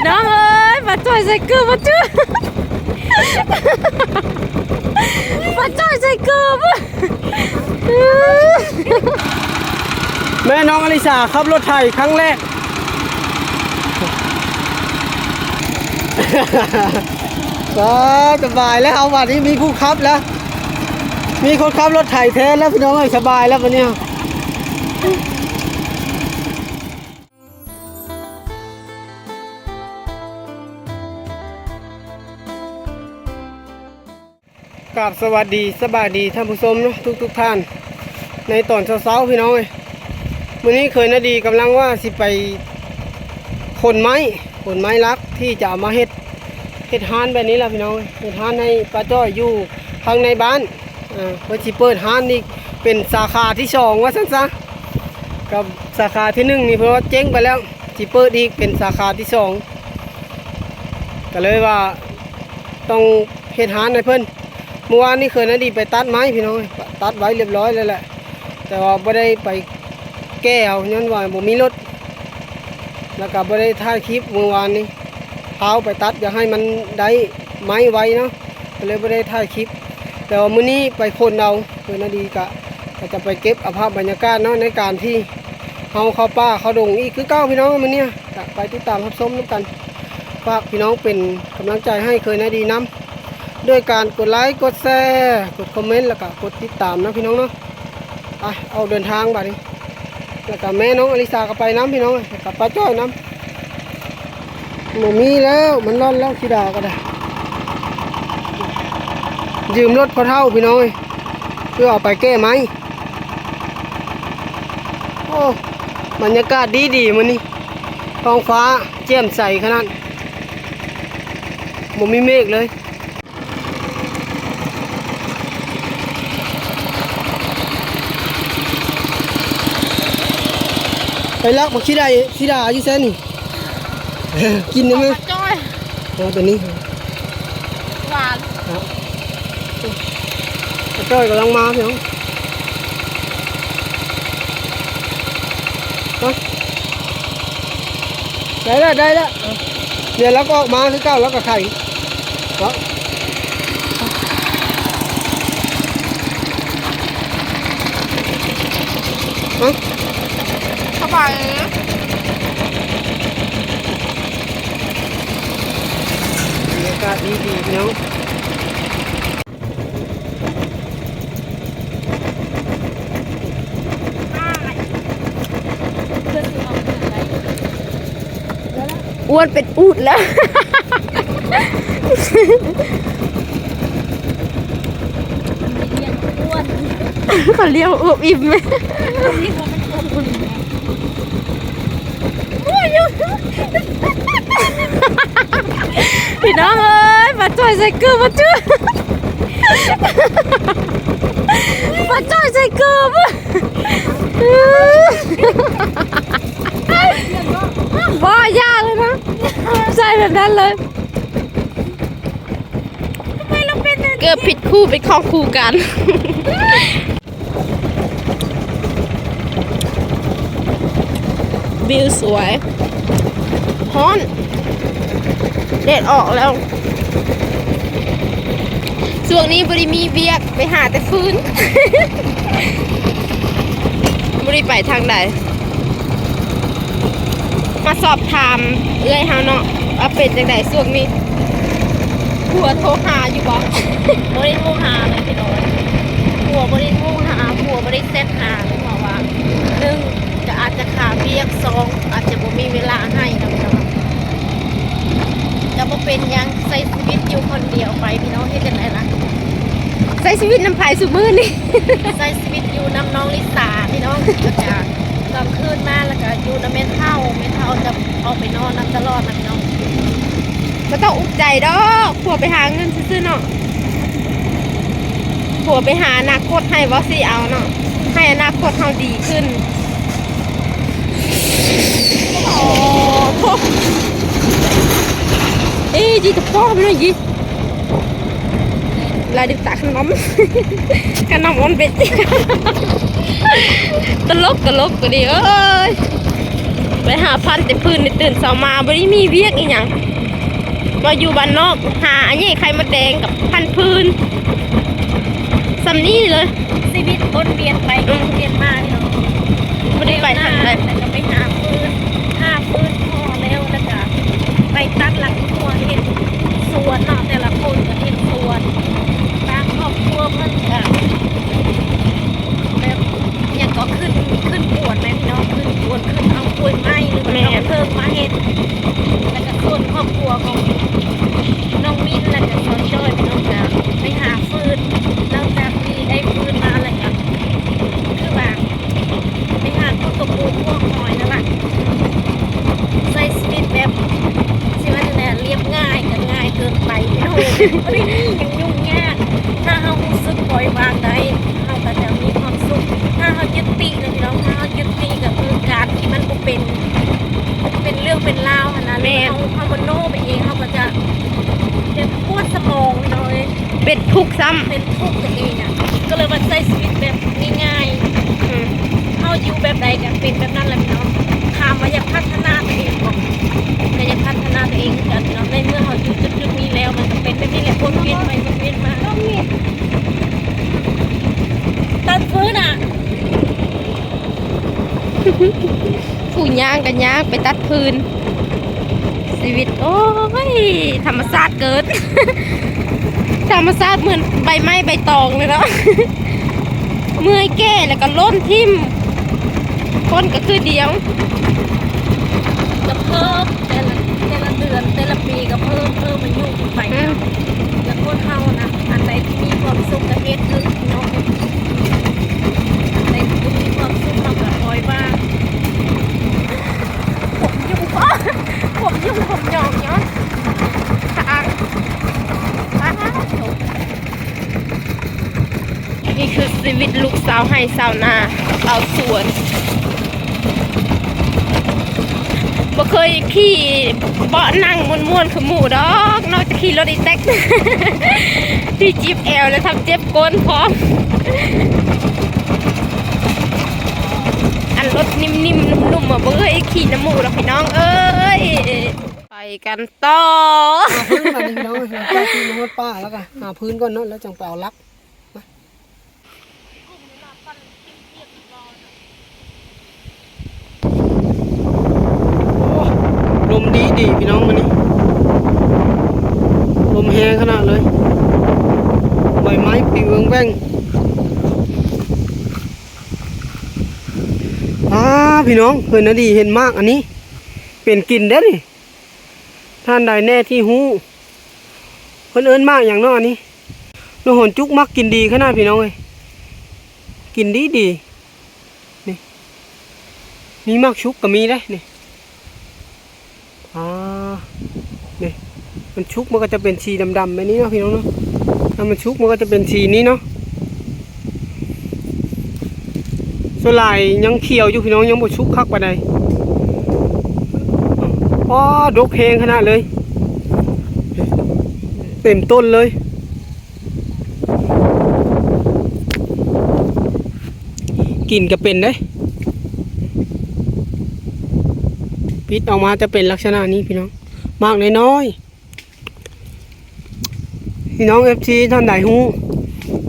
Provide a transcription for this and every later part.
ນ້ອງເອີຍ ປາຈ້ອຍໃສ່ເກີບ ປາຈ້ອຍ ປາຈ້ອຍໃສ່ເກີບ. ແມ່ນ້ອງອາລິສາຂັບລົດໄຖຄັ້ງແລກ. ສະບາຍແລ້ວ ບາດນີ້ມີຜູ້ຂັບແລ້ວ ມີຄົນຂັບລົດໄຖແທນແລ້ວ ພີ່ນ້ອງເອີຍ ສະບາຍແລ້ວບາດນີ້. ກາບສະຫວັດດີ ສະບາຍດີທ່ານຜູ້ຊົມເນາະ ທຸກໆທ່ານ ໃນຕອນເຊົ້າໆ ພີ່ນ້ອງເອີຍ. ມື້ນີ້ເຂີຍນາດີກຳລັງວ່າຊິໄປຂົນໄມ້ ຂົນໄມ້ຫຼັກທີ່ຈະເອົາມາເຮັດ ເຮັດຮ້ານແບບນີ້ລະ ພີ່ນ້ອງເອີຍ. ເຮັດຮ້ານໃຫ້ປ້າຈ້ອຍຢູ່ຂ້າງໃນບ້ານ. ເອີ ເພິ່ນຊິເປີດຮ້ານອີກເປັນສາຂາທີສອງວ່າຊັ້ນຊະ ກັບສາຂາທີໜຶ່ງນີ້ເພິ່ນວ່າເຈັງໄປແລ້ວ ຊິເປີດອີກເປັນສາຂາທີສອງ ກໍເລີຍວ່າຕ້ອງເຮັດຮ້ານໃຫ້ເພິ່ນ. ມື້ວານນີ້ເຂີຍນາດີໄປຕັດໄມ້ ພີ່ນ້ອງເອີຍ ຕັດໄວ້ລຽບຮ້ອຍແລ້ວແຫຼະ ແຕ່ວ່າບໍ່ໄດ້ໄປແກ່ເອົາ ຍ້ອນວ່າບໍ່ມີລົດ ແລ້ວກໍບໍ່ໄດ້ຖ່າຍຄລິບມື້ວານນີ້ ພາວໄປຕັດ ຢາກໃຫ້ມັນໄດ້ໄມ້ໄວເນາະ ກໍເລີຍບໍ່ໄດ້ຖ່າຍຄລິບ. ແຕ່ວ່າມື້ນີ້ໄປຂົນເອົາ ເພິ່ນນາດີກະ ກໍຈະໄປເກັບເອົາພາບບັນຍາກາດເນາະ ໃນການທີ່ເຮົາເຂົ້າປ່າເຂົ້າດົງອີກຄືເກົ່າ ພີ່ນ້ອງ. ມື້ນີ້ກະໄປຕິດຕາມຮັບຊົມນຳກັນ. ຝາກພີ່ນ້ອງເປັນກຳລັງໃຈໃຫ້ເຂີຍນາດີນຳ ດ້ວຍການກົດໄລ ກົດແຊ ກົດຄອມເມັນ ແລ້ວກະກົດຕິດຕາມເນາະ ພີ່ນ້ອງເນາະ. ໄປ ອອກເດີນທາງບາດນີ້ ແລ້ວກະແມ່ນ້ອງອາລິສາກໍໄປນຳ ພີ່ນ້ອງ ແລ້ວກະປ້າຈ້ອຍນຳ. ບໍ່ມີແລ້ວ ມັນລ່ອນແລ້ວ ຂີ້ດາກໍໄດ້ ຢືມລົດພໍ່ເຖົ້າ ພີ່ນ້ອງເອີຍ ເພື່ອເອົາໄປແກ່ໄມ້. ໂອ້ ບັນຍາກາດດີໆ ມື້ນີ້ ທ້ອງຟ້າແຈ່ມໃສຂະໜາດ ບໍ່ມີເມກເລີຍ. ໄປລັກບັກຂີ້ດາ ຂີ້ດາຢູ່ໃສນີ້? ກິນໄດ້ໄໝ? ຂອງປ້າຈ້ອຍ ເອົາຕົວນີ້ ຫວານ ປ້າຈ້ອຍກຳລັງມາ ພີ່ນ້ອງ. ໄດ້ລະ ໄດ້ລະ ດຽວລາວກໍອອກມາຄືເກົ່າ ລາວກໍໄຂເນາະ. ສະບາຍ ບັນຍາກາດດີໆ ພີ່ນ້ອງ. ອ້ວນເປັນອູດແລ້ວ ເຂົາລ້ຽງອ້ວນ ເຂົາລ້ຽງອວບອີ່ມ. ພີ່ນ້ອງເອີຍ ມາຈ່ອຍໃສ່ເກີບ ມາຈ່ອຍ ມາຈ່ອຍໃສ່ເກີບ. ບໍ່ ຢ່າເລີຍນະ ໃສ່ແບບນັ້ນເລີຍ. ເກີບຜິດຄູ່ເປັນຂອງຄູ່ກັນ. ວິວສວຍ ຮ້ອນ ແດດອອກແລ້ວ. ຊ່ວງນີ້ບໍ່ໄດ້ມີວຽກ ໄປຫາແຕ່ຟືນ ບໍ່ໄດ້ໄປທາງໃດ. ມາສອບຖາມເອື້ອຍເຮົາເນາະ ວ່າເປັນຈັ່ງໃດຊ່ວງນີ້ ຜົວໂທຫາຢູ່ບໍ່? ບໍ່ໄດ້ໂທຫາເລີຍພີ່ນ້ອງ ຜົວບໍ່ໄດ້ໂທຫາ ຜົວບໍ່ໄດ້ແຊັດຫາເລີຍ ເພາະວ່າໜຶ່ງ ກໍອາດຈະຄາວຽກ ສອງ ອາດຈະບໍ່ມີເວລາໃຫ້ນຳເນາະ. ກໍບໍ່ເປັນຫຍັງ ໃຊ້ຊີວິດຢູ່ຄົນດຽວໄປພີ່ນ້ອງ ເຮັດຈັ່ງໃດລະ ໃຊ້ຊີວິດນຳໃຜຊຸມື້ນີ້? ໃຊ້ຊີວິດຢູ່ນຳນ້ອງລິສາພີ່ນ້ອງ ແລ້ວກະກາງຄືນມາ ແລ້ວກະຢູ່ນຳແມ່ເຖົ້າ ແມ່ເຖົ້າຈະອອກໄປນອນນຳຕະຫຼອດນະພີ່ນ້ອງ. ບໍ່ຕ້ອງອຸກໃຈດອກ ຜົວໄປຫາເງິນຊື່ໆເນາະ ຜົວໄປຫາອະນາຄົດໃຫ້ ບໍ່ຊິເອົາເນາະ ໃຫ້ອະນາຄົດເຮົາດີຂຶ້ນ. ໂອ້ໂຫ ເອີ ຈີຕະປອກໄປໜ້ອຍຈີ ລາດຶກຕາຂະໜອມ ຂະໜອມອອນເບັດ ຕະຫຼົກ ຕະຫຼົກກະດີເອີຍ. ໄປຫາພັນແຕ່ຟືນ ຕື່ນເຊົ້າມາບໍ່ໄດ້ມີວຽກອີ່ຫຍັງ ວ່າຢູ່ບ້ານນອກ ຫາອັນນີ້ໄຂ່ມົດແດງກັບພັນຟືນ ສ່ຳນີ້ເລີຍ. ຊີວິດວົນວຽນໄປ ອືມ ວຽນມານີ້ເນາະ ບໍ່ໄດ້ໄປທາງໃດ ແລ້ວກໍໄປຫາຟືນ ຫາຟືນພໍແລ້ວ ແລ້ວກໍໄປຕັດຫຼັງຄົວເຮັດສວນເນາະ ແຕ່ລະຄົນກໍເຮັດສວນ ບາງຄອບຄົວເພິ່ນກໍ ແບບຫຍັງກໍຂຶ້ນ ຂຶ້ນກວນແມ່ນເນາະ ຂຶ້ນກວນ ຂຶ້ນເອົາກ້ວຍໄມ້ ຫຼືວ່າເອົາເພີງມາເຮັດ ແລ້ວກໍສ່ວນຄອບຄົວຂອງນ້ອງມິນ ແລ້ວກໍສາວຈ້ອຍ ພີ່ນ້ອງ ກໍໄປຫາຟືນ ຫຼັງຈາກທີ່ໄດ້ຟືນມາແລ້ວກໍຄືວ່າໄປຫາຂຸດກະປູກງວກຫອຍນັ້ນລະ ໃຊ້ຊີວິດແບບ ຊິວ່າແນວໃດ ລຽບງ່າຍກໍງ່າຍເກີນໄປ ພີ່ນ້ອງ ບໍ່ໄດ້ມີຫຍັງຫຍຸ້ງຍາກ ຖ້າເຮົາຮູ້ສຶກປ່ອຍວາງໄດ້ ເຮົາກໍຈະມີຄວາມສຸກ ຖ້າເຮົາຍຶດຕິນະພີ່ນ້ອງ ຖ້າເຮົາຍຶດຕິກໍຄືການທີ່ມັນບໍ່ເປັນ ເປັນເລື່ອງເປັນລາວຫັ້ນນະ ແມ່ນ ເຮົາ ເຮົາມະໂນໄປເອງ ເຮົາກໍຈະເຈັບປວດສະໝອງພີ່ນ້ອງເອີຍ ເປັນທຸກຊ້ຳ ເປັນທຸກຕົວເອງອະ ກໍເລີຍວ່າໃຊ້ຊີວິດແບບງ່າຍໆ ອືມ ເຮົາຢູ່ແບບໃດກໍເປັນແບບນັ້ນແຫຼະພີ່ນ້ອງ ຖາມວ່າຢາກພັດທະນາຕົວເອງບໍ່ ກໍຢາກພັດທະນາຕົວເອງຄືກັນພີ່ນ້ອງ ໃນເມື່ອເຮົາຢູ່ຈຸດໆນີ້ແລ້ວ ມັນກໍເປັນແບບນີ້ແຫຼະ ວົນວຽນໄປວົນວຽນມາ ຕັດຟືນນະ ຜູ້ຍ່າງກໍຍ່າງໄປຕັດຟືນ ຊີວິດ ໂອ້ຍ ທຳມະຊາດເກີນ ທຳມະຊາດເໝືອນໃບໄມ້ໃບຕອງເລີຍເນາະ ເມື່ອຍແກ່ແລ້ວກໍຫຼົ່ນຖິ້ມ ຄົນກໍຄືດຽວ ກໍເພີ່ມ ແຕ່ລະ ແຕ່ລະເດືອນ ແຕ່ລະປີກໍເພີ່ມ ເພີ່ມອາຍຸຂຶ້ນໄປ ອືມ ແລ້ວຄົນເຮົານະ ອັນໃດທີ່ມີຄວາມສຸກກໍເຮັດເຖາະພີ່ນ້ອງ ອັນໃດທີ່ບໍ່ມີຄວາມສຸກເຮົາກໍປ່ອຍວ່າງ ຜົມຫຍຸ້ງ ຜົມຫຍຸ້ງຜົມຫຍອງເນາະ ທາງ ປາດໂທ້ ນີ້ຄືຊີວິດລູກຊາວໄຮ່ຊາວນາ ຊາວສວນ ບໍ່ເຄີຍຂີ່ເບາະນັ່ງມ່ວນໆຄືໝູ່ດອກ ນອກຈາກຂີ່ລົດອີແຕັກ ທີ່ຈິບແອວ ແລະ ທຳເຈັບກົ້ນພ້ອມ ອັນລົດນິ່ມໆ ນຸ້ມໆ ບໍ່ເຄີຍຂີ່ນຳໝູ່ດອກ ພີ່ນ້ອງເອີຍ. ໄປກັນຕໍ່ ຫາຟືນບາດນີ້ພີ່ນ້ອງ ຫຼັງຈາກທີ່ມາຮອດປ່າແລ້ວກໍຫາຟືນກ່ອນເນາະ ແລ້ວຈັ່ງໄປເອົາຫຼັກ ມາ ໂອ້ ລົມດີໆ ພີ່ນ້ອງມື້ນີ້ ລົມແຮງຂະໜາດເລີຍ ໃບໄມ້ປິວແວ່ງໆ ອ້າ ພີ່ນ້ອງ ເຫັນນະດີ ເຫັນໝາກອັນນີ້ ເປັນກິນເດ້ນີ້. ທ່ານໃດແນ່ທີ່ຮູ້ ເພິ່ນເອີ້ນໝາກຫຍັງເນາະອັນນີ້ ນ້ອງຫອນຈຸກມັກກິນດີຂະໜາດ ພີ່ນ້ອງເອີຍ ກິນດີໆ ນີ້ ມີໝາກສຸກກໍມີເດ້ນີ້ ອາ ນີ້ ມັນສຸກມັນກໍຈະເປັນສີດຳໆ ແບບນີ້ເນາະ ພີ່ນ້ອງເນາະ ຖ້າມັນສຸກມັນກໍຈະເປັນສີນີ້ເນາະ. ສ່ວນຫຼາຍຍັງຂຽວຢູ່ພີ່ນ້ອງ ຍັງບໍ່ສຸກຄັກປານໃດ ອໍ ດົກແຮງຂະໜາດເລີຍ ເຕັມຕົ້ນເລີຍ ກິນກໍເປັນເດ້ ປິດອອກມາຈະເປັນລັກສະນະນີ້ພີ່ນ້ອງ ໝາກນ້ອຍໆ. ພີ່ນ້ອງເອັຟຊີທ່ານໃດຮູ້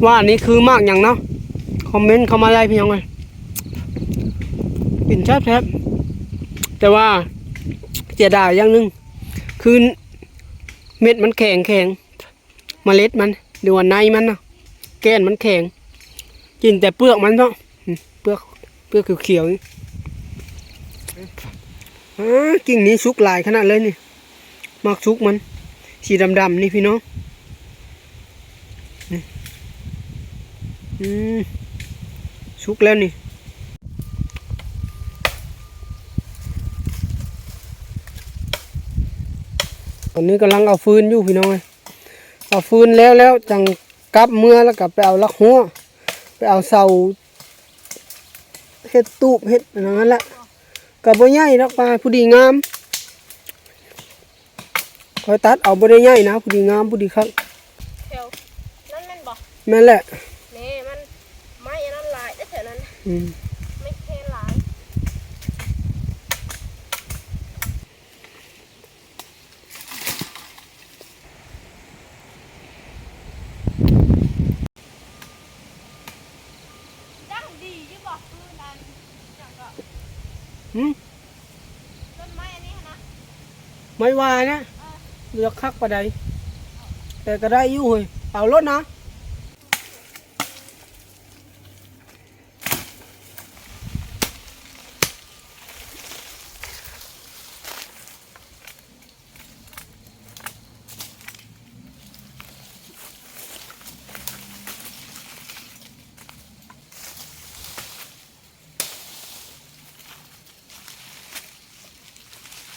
ວ່າອັນນີ້ຄືໝາກຫຍັງເນາະ ຄອມເມັນເຂົ້າມາໄດ້ພີ່ນ້ອງເອີຍ ກິນແຊບໆ ແຕ່ວ່າເສຍດາຍຢ່າງໜຶ່ງ ຄືເມັດມັນແຂງໆ ເມລັດມັນ ຫຼືວ່າໃນມັນເນາະ ແກ່ນມັນແຂງ ກິນແຕ່ເປືອກມັນເນາະ ອືມ ເປືອກ ເປືອກຂຽວໆ ນີ້ ອາ ກິ່ງນີ້ສຸກຫຼາຍຂະໜາດເລີຍນີ້ ໝາກສຸກມັນ ສີດຳໆ ນີ້ພີ່ນ້ອງ ນີ້ ອືມ ສຸກແລ້ວນີ້ ຕອນນີ້ກຳລັງເອົາຟືນຢູ່ພີ່ນ້ອງເອີຍ ເອົາຟືນແລ້ວ ແລ້ວຈັ່ງກັບເມືອ ແລ້ວກໍໄປເອົາຫຼັກຮົ້ວ ໄປເອົາເສົາ ເຮັດຕູບເຮັດອັນນັ້ນແຫຼະ ກໍບໍ່ໃຫຍ່ດອກ ປາ ພໍດີງາມ ຂ້ອຍຕັດເອົາບໍ່ໄດ້ໃຫຍ່ນະ ພໍດີງາມ ພໍດີຄັກ ແຖວນັ້ນແມ່ນບໍ່? ແມ່ນແຫຼະ ນີ້ມັນໄມ້ອັນນັ້ນຫຼາຍເດ້ແຖວນັ້ນ ອືມ ໄມ້ແຄນຫຼາຍ. ຫືມ? ຕົ້ນໄມ້ອັນນີ້ຫັ້ນນະ? ໄມ້ຫວ້ານະ? ເອີ ບໍ່ຢາກຄັກປານໃດ ແຕ່ກໍໄດ້ຢູ່ເຮີ້ຍ ເອົາໂລດນະ.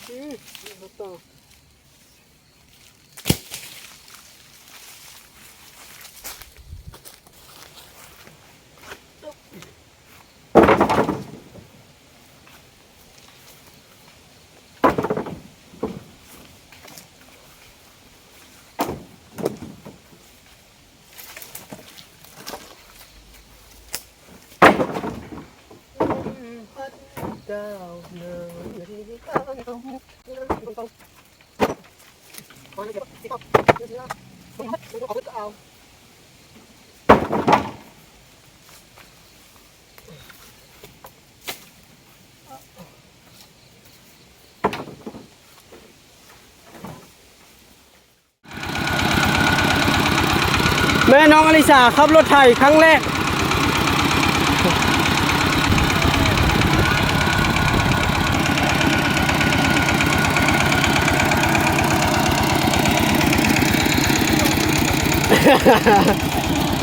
ອືມ ເອົາຕໍ່. ແມ່ນ້ອງອາລິສາຂັບລົດໄຖຄັ້ງແລກ.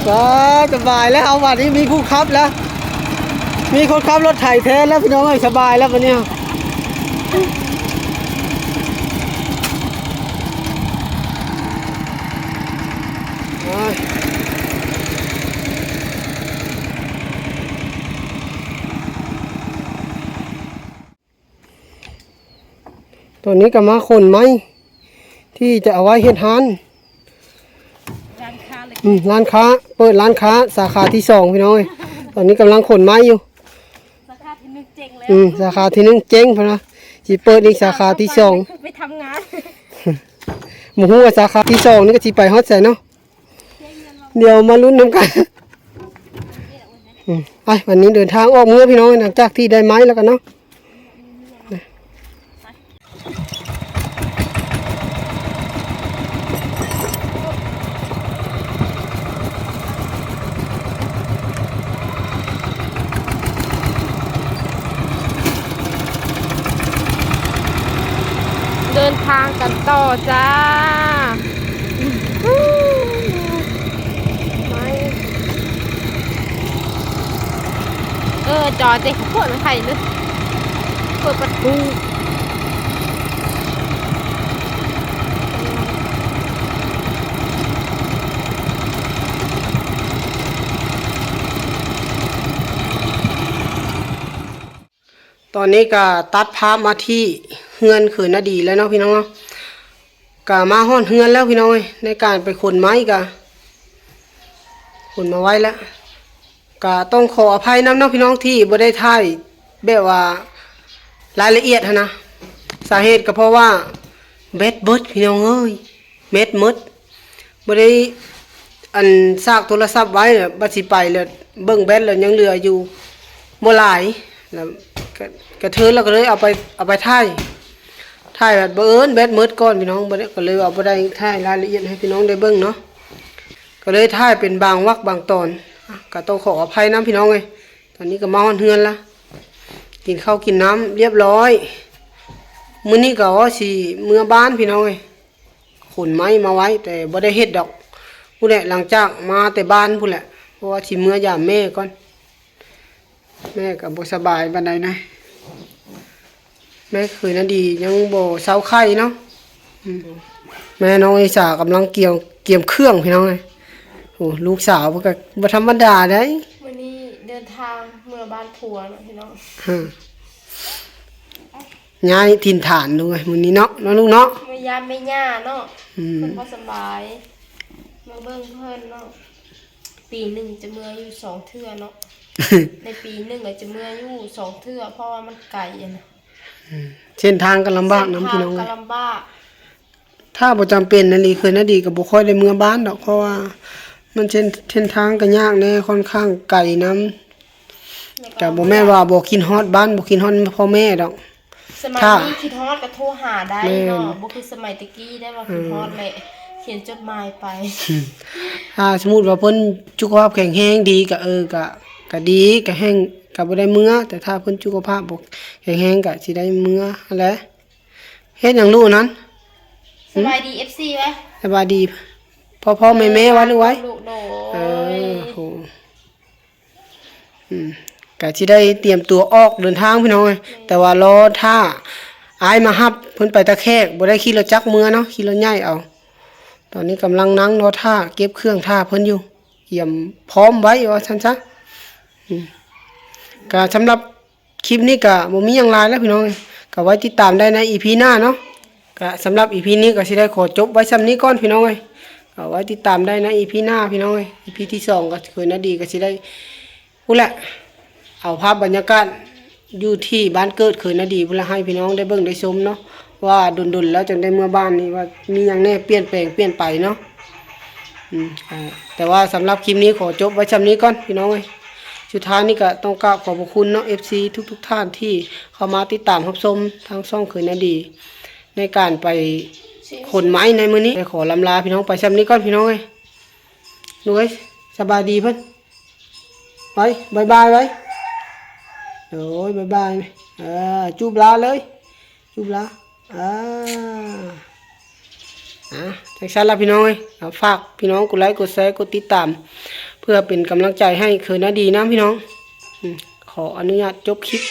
ສາ ສະບາຍແລ້ວ ເອົາ ບາດນີ້ມີຜູ້ຂັບແລ້ວ ມີຄົນຂັບລົດໄຖແທນແລ້ວ ພີ່ນ້ອງເອີຍ ສະບາຍແລ້ວບາດນີ້. ຕອນນີ້ກໍມາຂົນໄມ້ທີ່ຈະເອົາໄວ້ເຮັດຮ້ານ ຮ້ານຄ້າເລັກ ອືມ ຮ້ານຄ້າ ເປີດຮ້ານຄ້າສາຂາທີສອງ ພີ່ນ້ອງເອີຍ. ຕອນນີ້ກຳລັງຂົນໄມ້ຢູ່ ສາຂາທີໜຶ່ງເຈັງແລ້ວ ອືມ ສາຂາທີໜຶ່ງເຈັງພຸ້ນນະ ຊິເປີດອີກສາຂາທີສອງ ໄປທຳງານ ບໍ່ຮູ້ວ່າສາຂາທີສອງນີ້ກໍຊິໄປຮອດໃສເນາະ. ດຽວມາລຸ້ນນຳກັນ ອືມ ໄປ ວັນນີ້ເດີນທາງອອກເມືອ ພີ່ນ້ອງ ຫຼັງຈາກທີ່ໄດ້ໄມ້ແລ້ວກັນເນາະ. ເດີນທາງກັນຕໍ່ຈ້າ ເອີ ຈອດເດ້ ຂະໂພດມັນໄຖເດີ ເປີດປະຕູ. ຕອນນີ້ກະຕັດພາບມາທີ່ເຮືອນເຂີນນາດີແລ້ວເນາະ ພີ່ນ້ອງເນາະ. ກະມາຮອດເຮືອນແລ້ວ ພີ່ນ້ອງເອີຍ ໃນການໄປຂົນໄມ້ກະຂົນມາໄວ້ແລ້ວ. ກະຕ້ອງຂໍອະໄພນຳເນາະ ພີ່ນ້ອງ ທີ່ບໍ່ໄດ້ຖ່າຍແບບວ່າລາຍລະອຽດຫັ້ນນະ. ສາເຫດກະເພາະວ່າແບັດເບິດ ພີ່ນ້ອງເອີຍ. ແບັດໝົດ ບໍ່ໄດ້ອັນສາກໂທລະສັບໄວ້ ແລ້ວບັດຊິໄປແລ້ວເບິ່ງແບັດແລ້ວຍັງເຫຼືອຢູ່ບໍ່ຫຼາຍ ແລ້ວກະ ກະເທີນ ແລ້ວກະເລີຍເອົາໄປ ເອົາໄປຖ່າຍ ຖ່າຍແບບບັງເອີນແບັດໝົດກ່ອນ ພີ່ນ້ອງ ບໍ່ໄດ້ ກະເລີຍວ່າບໍ່ໄດ້ຖ່າຍລາຍລະອຽດໃຫ້ພີ່ນ້ອງໄດ້ເບິ່ງເນາະ ກະເລີຍຖ່າຍເປັນບາງວັກບາງຕອນ. ກະຕ້ອງຂໍອະໄພນຳ ພີ່ນ້ອງເອີຍ. ຕອນນີ້ກະມາຮອດເຮືອນລະ ກິນເຂົ້າກິນນ້ຳລຽບຮ້ອຍ. ມື້ນີ້ກະວ່າຊິເມືອບ້ານ ພີ່ນ້ອງເອີຍ. ຂົນໄມ້ມາໄວ້ ແຕ່ບໍ່ໄດ້ເຮັດດອກ ພຸ້ນແຫຼະ ຫຼັງຈາກມາແຕ່ບ້ານພຸ້ນແຫຼະ ເພາະວ່າຊິເມືອຢາມແມ່ກ່ອນ ແມ່ກໍບໍ່ສະບາຍປານໃດນະ ແມ່ຄືນະດີຍັງບໍ່ເຊົາໄຂ້ເນາະ. ອືມ ແມ່ນ້ອງເອສາກຳລັງກຽມ ກຽມເຄື່ອງ ພີ່ນ້ອງເອີຍ. ໂອ້ ລູກສາວເພິ່ນກໍບໍ່ທຳມະດາໃດ໋ ມື້ນີ້ເດີນທາງເມືອບ້ານຜົວເນາະ ພີ່ນ້ອງ. ຮະ ຍ້າຍຖິ່ນຖານດ້ວຍມື້ນີ້ເນາະ ເນາະລູກເນາະ ມາຢາມແມ່ຍ່າເນາະ. ອືມ ເພິ່ນບໍ່ສະບາຍ ມາເບິ່ງເພິ່ນເນາະ. ປີໜຶ່ງຈະເມືອຢູ່ສອງເທື່ອເນາະ ໃນປີໜຶ່ງກໍຈະເມືອຢູ່ສອງເທື່ອ ເພາະວ່າມັນໄກຫັ້ນນະ. ອືມ ເສັ້ນທາງກໍລຳບາກນຳ ເສັ້ນທາງ ພີ່ນ້ອງ ກໍລຳບາກ. ຖ້າບໍ່ຈຳເປັນນະລີ ເຄີຍນະດີກໍບໍ່ຄ່ອຍໄດ້ເມືອບ້ານດອກ ເພາະວ່າມັນເສັ້ນ ເສັ້ນທາງກໍຍາກແດ່ ຂ້ອນຂ້າງໄກນຳ. ກໍບໍ່ແມ່ນວ່າບໍ່ຄິດຮອດບ້ານ ບໍ່ຄິດຮອດພໍ່ແມ່ດອກ. ສະໄໝ ຖ້າ ນີ້ຄິດຮອດກໍໂທຫາໄດ້ເນາະ ແມ່ນ ບໍ່ຄືສະໄໝແຕ່ກີ້ໄດ້ວ່າ ເອີ ຄິດຮອດແຫຼະ ຂຽນຈົດໝາຍໄປ. ຖ້າສົມມຸດວ່າເພິ່ນສຸຂະພາບແຂງແຮງດີກໍ ເອີ ກໍ ກໍດີ ກໍແຮ່ງ ກໍບໍ່ໄດ້ເມືອ, ແຕ່ຖ້າເພິ່ນສຸຂະພາບບໍ່ແຂງແຮງກໍຊິໄດ້ເມືອຫັ້ນແຫຼະ. ເຮັດຫຍັງລູກນັ້ນ? ສະບາຍດີ ເອັຟຊີ ໄວ້ ສະບາຍດີ ພໍ່ໆແມ່ໆ ໄວ້ລູກໄວ້. ເອີ ໂຫ ອືມ ກະຊິໄດ້ຕຽມຕົວອອກເດີນທາງພີ່ນ້ອງເອີຍ. ແມ່ນ ແຕ່ວ່າລໍຖ້າອ້າຍມາຮັບ ເພິ່ນໄປຕາແຂກ ບໍ່ໄດ້ຂີ່ລົດຈັກເມືອເນາະ ຂີ່ລົດໃຫຍ່ເອົາ. ຕອນນີ້ກຳລັງນັ່ງລໍຖ້າ ເກັບເຄື່ອງຖ້າເພິ່ນຢູ່ ກຽມພ້ອມໄວ້ວ່າຊັ້ນຊະ. ອືມ ກະສຳລັບ ຄລິບນີ້ກະບໍ່ມີຫຍັງຫຼາຍແລ້ວພີ່ນ້ອງເອີຍ ກະໄວ້ຕິດຕາມໄດ້ໃນອີພີໜ້າເນາະ. ກະສຳລັບອີພີນີ້ກະຊິໄດ້ຂໍຈົບໄວ້ຊ່ຳນີ້ກ່ອນພີ່ນ້ອງເອີຍ ກະໄວ້ຕິດຕາມໄດ້ໃນອີພີໜ້າພີ່ນ້ອງເອີຍ. ອີພີທີສອງກະເຂີນນາດີກະຊິໄດ້ ພຸ້ນແຫຼະ ເອົາພາບບັນຍາກາດຢູ່ທີ່ບ້ານເກີດເຂີນນາດີພຸ້ນລະ ໃຫ້ພີ່ນ້ອງໄດ້ເບິ່ງໄດ້ຊົມເນາະ ວ່າດົນໆແລ້ວຈັ່ງໄດ້ເມືອບ້ານນີ້ ວ່າມີຫຍັງແດ່ປ່ຽນແປງປ່ຽນໄປເນາະ. ອືມ ເອີ ແຕ່ວ່າສຳລັບຄລິບນີ້ຂໍຈົບໄວ້ຊ່ຳນີ້ກ່ອນພີ່ນ້ອງເອີຍ. ສຸດທ້າຍນີ້ກໍຕ້ອງກາບຂອບພະຄຸນເນາະ ເອັຟຊີ ທຸກໆທ່ານທີ່ເຂົ້າມາຕິດຕາມຮັບຊົມທາງຊ່ອງເຂີນນາດີ ໃນການໄປຂົນໄມ້ໃນມື້ນີ້. ໄດ້ຂໍລຳລາພີ່ນ້ອງໄປຊ່ຳນີ້ກ່ອນພີ່ນ້ອງເອີຍ. ລູກເອີຍ ສະບາຍດີເພິ່ນ ໄວ້ ບາຍບາຍໄວ້. ໂດຍ ບາຍບາຍ. ເອີ ຈູບລາເລີຍ ຈູບລາ. ອ່າ ອ່າ ຈັ່ງຊັ້ນລະພີ່ນ້ອງເອີຍ ເອົາ ຝາກພີ່ນ້ອງກົດໄລ ກົດແຊ ກົດຕິດຕາມ ເພື່ອເປັນກຳລັງໃຈໃຫ້ເຂີນນາດີນຳພີ່ນ້ອງ. ອືມ ຂໍອະນຸຍາດຈົບຄລິບ.